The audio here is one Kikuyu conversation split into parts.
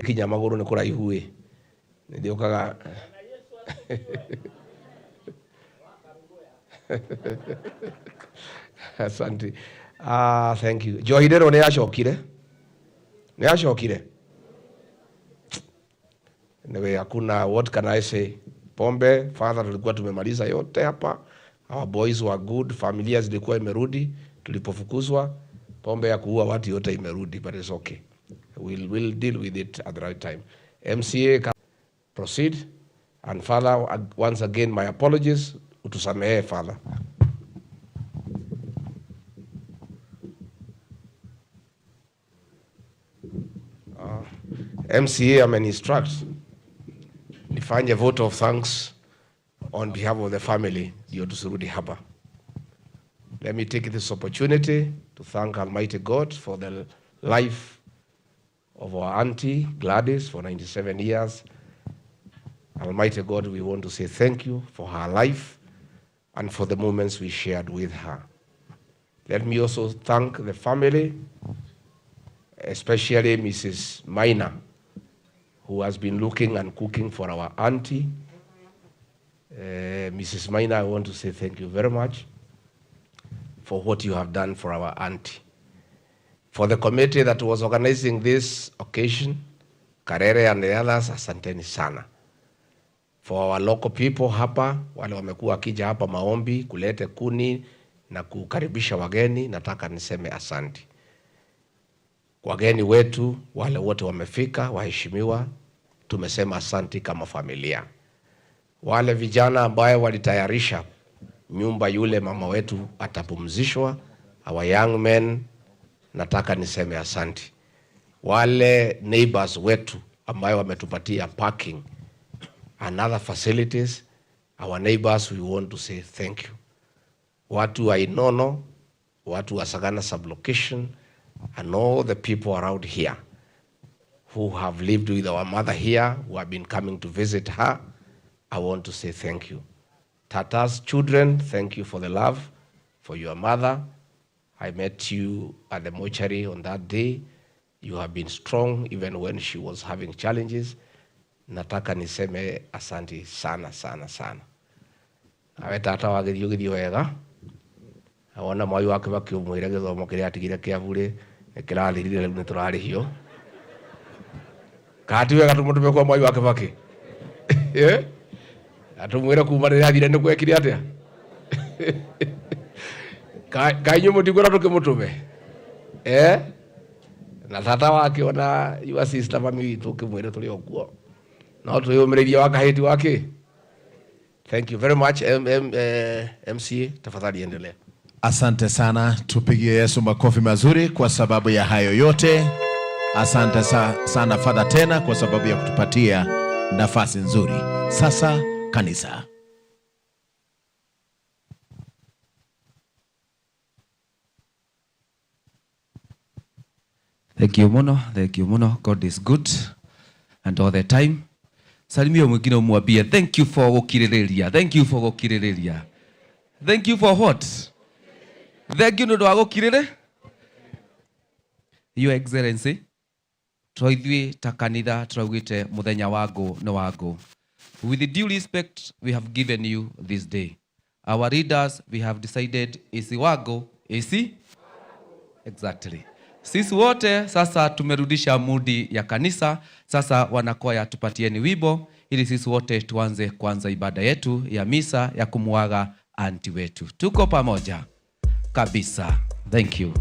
Kinya magũrũ nĩ kũraihu ĩ. Nĩndĩũkaga. Asante. Ah, thank you. Njohi rĩrũ nĩ yacokire. Nĩ yacokire. Anyway, hakuna, what can I say? Pombe, father, tulikuwa tumemaliza yote hapa. Our boys were good, familia zilikuwa imerudi tulipofukuzwa. Pombe ya kuua watu yote imerudi, but it's okay. We'll deal with it at the right time. MCA can proceed. And father, once again, my apologies. Utusamehe, father. MCA ameni-instruct nifanye vote of thanks on behalf of the family ndio tusirudi hapa. Let me take this opportunity to thank Almighty God for the life of our auntie Gladys for 97 years. Almighty God, we want to say thank you for her life and for the moments we shared with her. Let me also thank the family, especially Mrs. Maina, who has been looking and cooking for our auntie. Mrs. Maina, I want to say thank you very much for what you have done for our auntie. For the committee that was organizing this occasion, Karere and the others, asanteni sana. For our local people hapa, wale wamekuwa wakija hapa maombi, kulete kuni na kukaribisha wageni, nataka niseme asante. Wageni wetu, wale wote wamefika, waheshimiwa, tumesema asante kama familia. Wale vijana ambaye walitayarisha nyumba yule mama wetu atapumzishwa, our young men, nataka niseme asante. Wale neighbors wetu ambayo wametupatia parking and other facilities, our neighbors, we want to say thank you. Watu wa Inono, watu wa Sagana sublocation, and all the people around here who have lived with our mother here, who have been coming to visit her, I want to say thank you. Tata's children, thank you for the love for your mother. I met you at the mortuary on that day. You have been strong even when she was having challenges. Nataka niseme asante sana sana sana. Awe tata wagithio githio wega. Awona mwai wake bakiumwira githomo kiria atigire kia bure ni kirathirire riu ni turarihio. Kati wega tumutume kwa mwai wake baki. Eh? Atumwira kuma riria athire ni gwekire atia? Ka inyuĩ mũtikwĩra tũkĩmũtũme? Eh? Na tata wake ona your sister mami witũ ũkĩmwĩre tũrĩ o kuo. No twĩyũmĩrĩirie wa kahĩti wake. Thank you very much MCA, tafadhali endelea. Asante sana, tupigie Yesu makofi mazuri kwa sababu ya hayo yote. Asante sana Father tena kwa sababu ya kutupatia nafasi nzuri. Sasa kanisa. Thank you muno, thank you muno. God is good and all the time. Salimia mwingine umwambie thank you for gukiririria. Thank you for gukiririria. Thank you for what? Thank you ndu wa gukirire. Your Excellency, twaithuĩ ta kanitha tũraugĩte mũthenya wa ngũ nĩ wa ngũ. With due respect we have given you this day. Our leaders, we have decided isi wangu isi exactly. Sisi wote sasa tumerudisha mudi ya kanisa. Sasa wanakwaya, tupatieni wimbo ili sisi wote tuanze kwanza ibada yetu ya misa ya kumuaga anti wetu. Tuko pamoja kabisa. Thank you.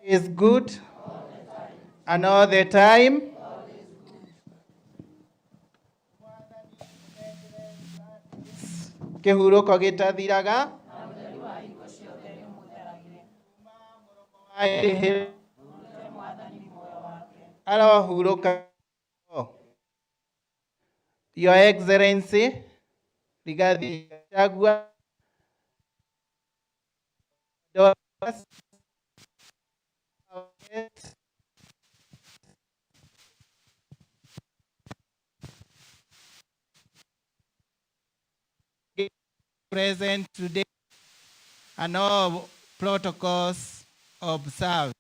Is good and all the time. Kĩhurũko gĩtathiraga arohurũka. Your Excellency Rigathi Gachagua, present today and all protocols observed.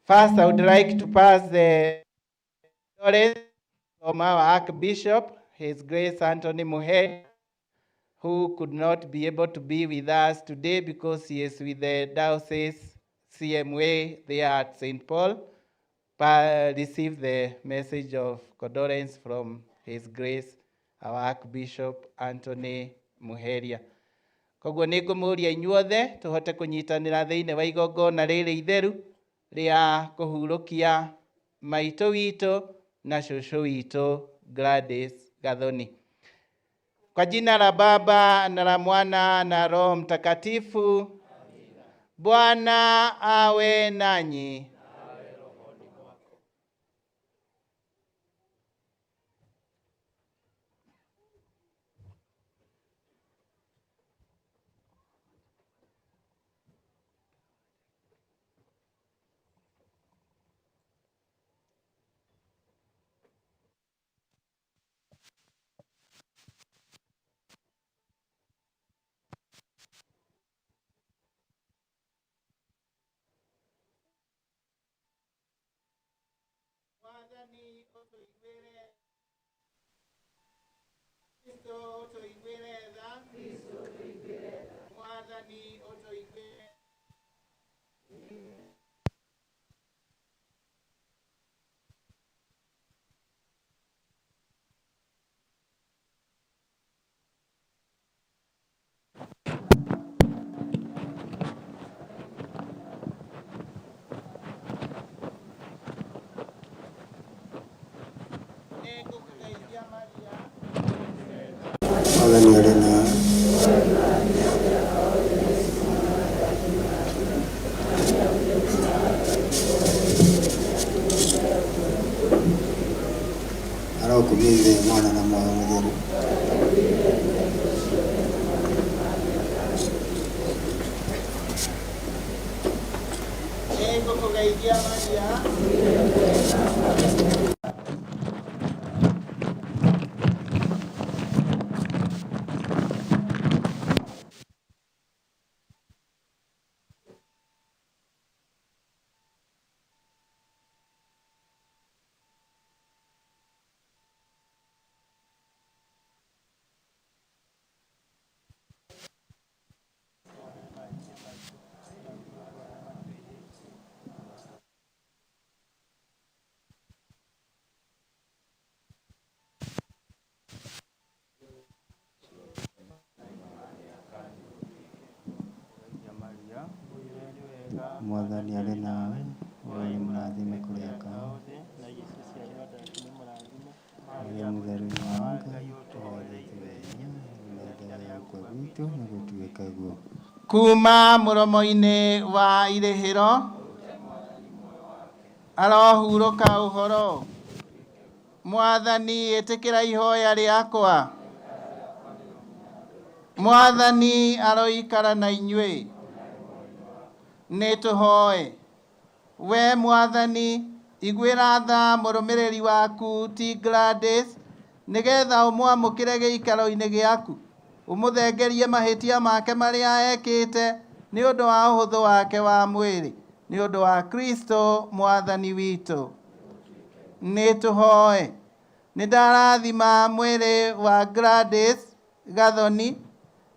First, I would like to pass the condolence from our Archbishop, His Grace Anthony Muheria, who could not be able to be with us today because he is with the Diocese CMA there at St. Paul. But received the message of condolence from His Grace, our Archbishop Anthony Muheria. Koguo nĩ ngũmũria inyuothe tũhote kũnyitanĩra thĩinĩ wa igongona rĩrĩ itheru rĩa kũhurũkia maitũ witũ na cũcũ witũ Gladys Gathoni. Kwa jina la Baba na la Mwana na Roho Mtakatifu. Bwana awe nanyi. Mwathani ũtũiguĩre, Kristo ũtũiguĩre tha. Mwathani ũtũiguĩre. Nĩngũkũgeithia Maria. Mwathani arĩ nawe. Arokumia Ithe, Mwana na Muoyo Mũtheru. Nĩngũkũgeithia Maria. Mwathani arĩ nawe, we nĩ mũrathime kũrĩ aka. Maria mũtheru wa Ngai, tũhoere ithuĩ ehia, rĩu na ithaa rĩa gũkua gwitũ, nĩgũtuĩke guo. Kuma mũromo-inĩ wa irĩhĩro arohurũka ũhoro. Mwathani ĩtĩkĩra ihoya rĩakwa. Mwathani aroikara na inyuĩ. Nĩ tũhoe. We Mwathani, iguĩra tha mũrũmĩrĩri waku ti Gladys, nĩgetha ũmwamũkĩre gĩikaro-inĩ gĩaku, ũmũthengerie mahĩtia make marĩa ekĩte nĩ ũndũ wa ũhũthũ wake wa mwĩrĩ, nĩ ũndũ wa Kristo Mwathani witũ. Nĩ tũhoe. Nĩ ndarathima mwĩrĩ wa Gladys Gathoni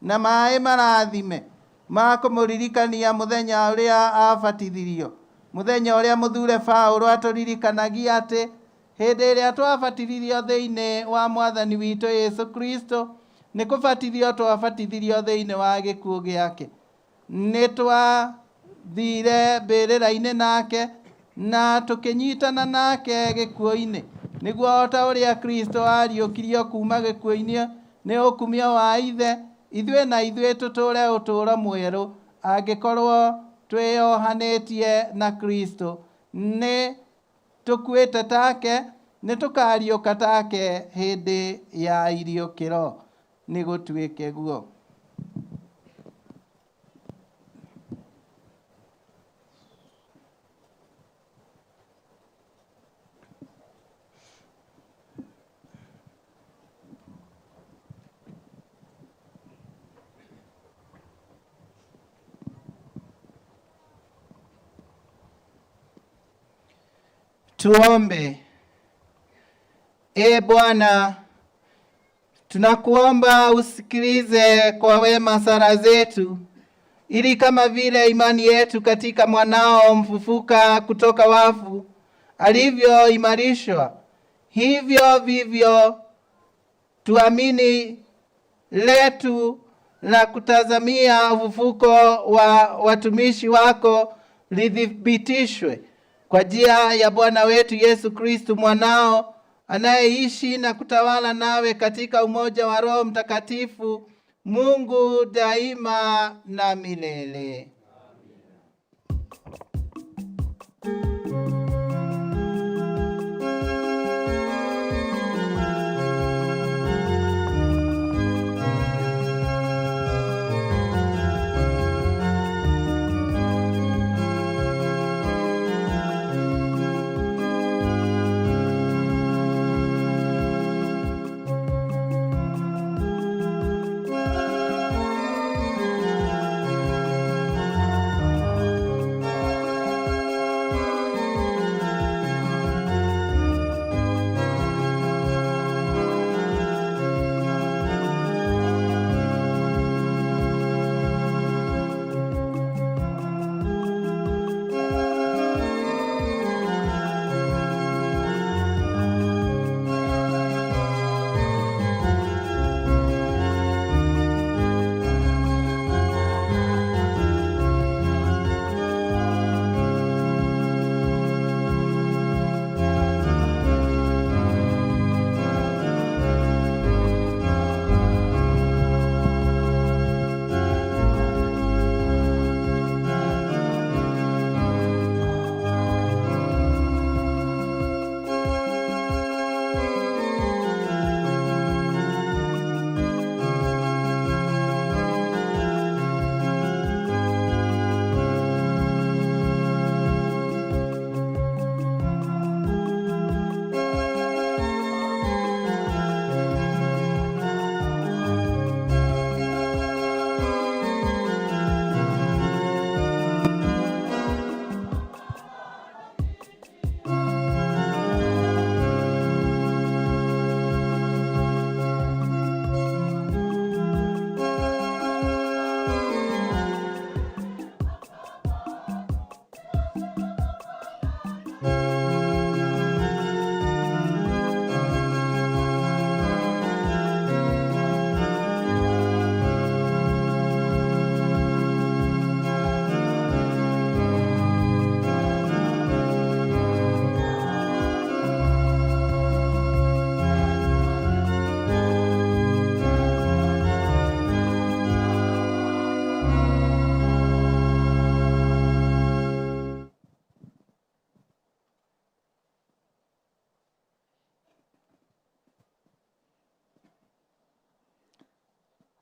na maĩ marathime ma kũmũririkania mũthenya ũrĩa abatithirio, mũthenya ũrĩa mũthure Paũlũ atũririkanagia atĩ hĩndĩ ĩrĩa twabatithirio thĩinĩ wa Mwathani witũ Yesu Kristo, nĩ kũbatithio twabatithirio thĩinĩ wa gĩkuũ gĩake. Nĩ twathire mbĩrĩra-inĩ nake na tũkĩnyitana nake gĩkuũ-inĩ, nĩguo o ta ũrĩa Kristo ariũkirio kuma gĩkuũ-inĩ nĩ ũkumio wa Ithe, ithuĩ na ithuĩ tũtũũre ũtũũro mwerũ, angĩkorwo twĩyohanĩtie na Kristo, nĩ tũkuĩte take, nĩ tũkariũka take hĩndĩ ya iriũkĩro. Nĩ gũtuĩke guo. Tuombe. E Bwana, tunakuomba usikilize kwa wema sala zetu, ili kama vile imani yetu katika mwanao mfufuka kutoka wafu alivyoimarishwa, hivyo vivyo tuamini letu la kutazamia ufufuko wa watumishi wako lithibitishwe kwa njia ya Bwana wetu Yesu Kristu mwanao, anayeishi na kutawala nawe katika umoja wa Roho Mtakatifu, Mungu daima na milele.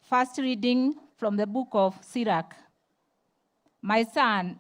First reading from the book of Sirach. My son,